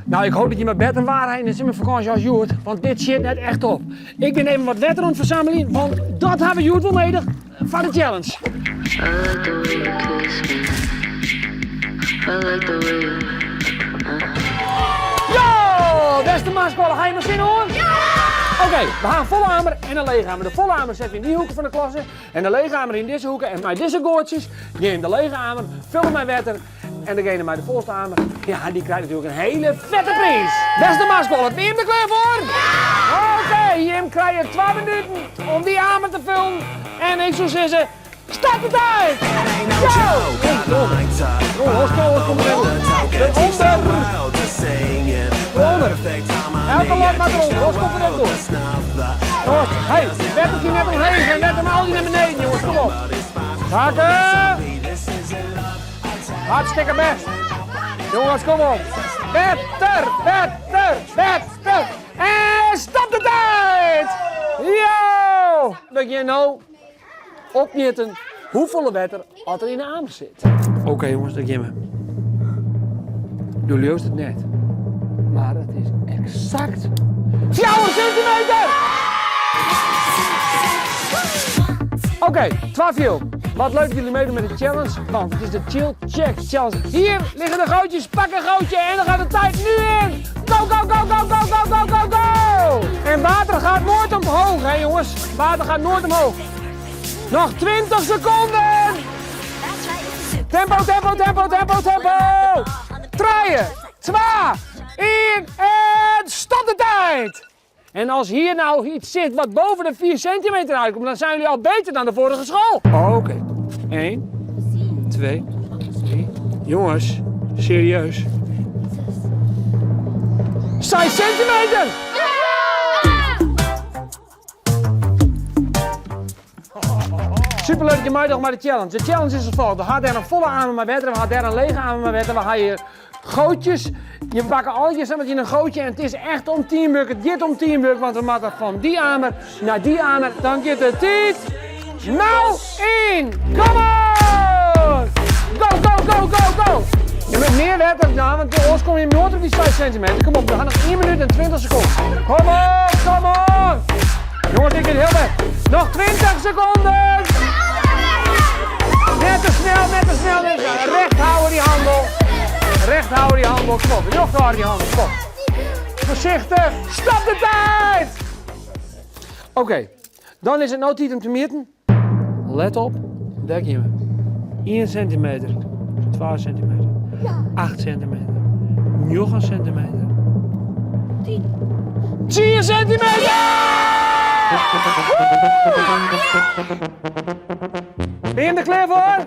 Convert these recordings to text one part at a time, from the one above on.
Nou, ik hoop dat jimme better waar ha yn de simmerfakânsje as hjoed, want dit sjit net echt op. Ik bin even wat wetter oan it fersammeljen, want dat ha we hjoed wol nedich foar de challenge. Jo! Bêste maskoalle, ha jimme sin oan? Oké, we ha in folle amer en in lege amer. De folle amer sette we yn dy hoeke fan de klasse en de lege amer yn dizze hoeke. En mei dizze goatsjes gean de lege amer fulle mei wetter En degene mei de folste amer, ja, dy krijt natuerlik in hele fette priis. Bêste maskoalle, binne jim der klear foar? Ja! Oké, jim krije twa minuten om dy amer te fullen. En ik soe sizze, start de tijd! Go! Derûnder! Elke lot moat derûnder, oars komt it net goed. Jongens, hey, wetter kin net omheech en wetter mei altyd nei beneden, jongens, kom op. Hakke! Hartstikke best. Jongens, kom op. Wetter, wetter, wetter. En stop de tijd! Jo! We gean no opmjitten hoefolle wetter at der yn de amer sit. Oké jongens, daar gean we. Do leaust it net, mar it is eksakt 4 sintimeter! Oké, twa fjilden. Wat leuk dat jullie meedoen met de challenge, want het is de Chill Check Challenge. Hier liggen de gootjes, pak een gootje en dan gaat de tijd nu in. Go, go, go, go, go, go, go, go, go! En water gaat nooit omhoog, hè jongens. Water gaat nooit omhoog. Nog 20 seconden! Tempo, tempo, tempo, tempo, tempo! Trije, twa, ien en stop de tijd! En als hier nou iets zit wat boven de 4 centimeter uitkomt, dan zijn jullie al beter dan de vorige school. Oké. 1, 2, 3. Jongens, serieus. 6 centimeter! Superleuk dat je meidocht mei de challenge. De challenge is as folget. We ha dêr in folle amer mei wetter, we ha dêr in lege amer mei wetter. We ha hjir gootjes. Je pakke allegear samar in in gootje en it is echt om teamwork. It giet om teamwork, want we moatte fan dy amer nei dy amer. Dan giet de tiid no yn. Come on! Go, go, go, go, go! Je moat mear wetter dwaan, want oars komme je noait op dy 6 sintimeter. Kom op, we ha noch 1 minuut en 20 sekonden. Kom op, kom op! Jongens, ik giet hiel bêst. Noch 20 sekonden! Net te snel, net te snel. Net te snel. Recht houde dy handel. Recht houde dy handel. Kom op, rjocht hâlde dy handel. Kom op. Foarsichtich. Stop de tijd! Oké, dan is it no tiid om te mjitten. Let op, dêr gean we. 1 sintimeter, 2 sintimeter, 8 sintimeter, 9 sintimeter, 10 sintimeter! Binne jim der klear foar?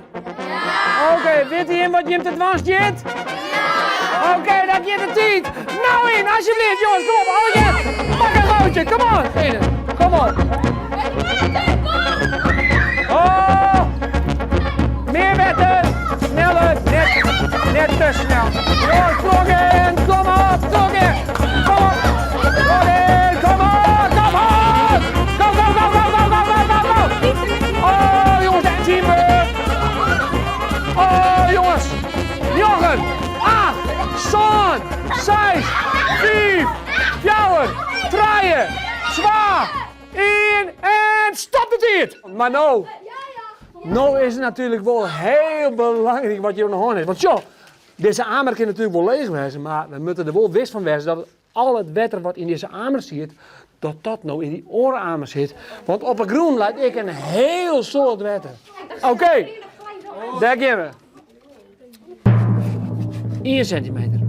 Oké, witte jim wat jim te dwaan stiet? Oké, dan giet de tiid. No yn, alsjeblieft, jongens, kom op, allegear. Pak in gootje, come on. Kom op. Oh, mear wetter, sneller, net, net te snel. Jongens, klok in, kom op, klok in. Kom op, klok in, kom op, kom op. Go, go, go, go, go, go, go, go, go. Oh, jongens, teamwork. Oh, jongens. Njoggen, acht, sân, seis, fiif, fjouwer, trije, twa, ien en stop de tiid! Mar no, no is it natuerlik wol hiel belangryk wat hjir oan de hân is. Want sjoch, dizze amer kin natuerlik wol leech wêze, mar we moatte der wol wis fan wêze dat al it wetter wat yn dizze amer siet, dat dat no yn dy oare amer sit. Want op 'e grûn leit ek in hiel soad wetter. Oké, dêr gean we. Ien sintimeter,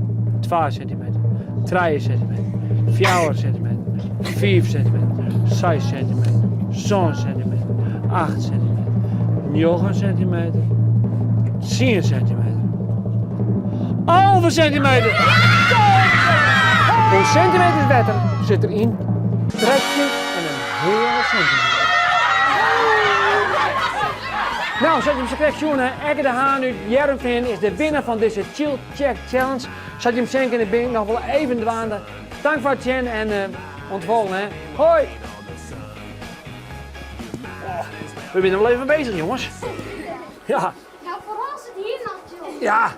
twa sintimeter, trije sintimeter, fjouwer sintimeter, fiif sintimeter, seis sintimeter, sân sintimeter, acht sintimeter, njoggen sintimeter, tsien sintimeter, 11 sintimeter! Oer sintimeters wetter sit der yn 13 en in heale sintimeter. No, sa't jim sakrekt sjoen ha, Ekke de Haan út Hearrenfean is de winner fan dizze Chill Check Challenge. Sa't jim sjen kinne bin ik noch wol even dwaande. Tank foar it sjen en uh, oant de folgjende. Hè. Hoi! Oh, we binne wol even bezich, jongens. Ja. Nou, foaral sit hjir noch chill. Ja.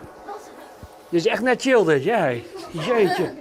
Dit is echt net chill dit, hè? Jeetje.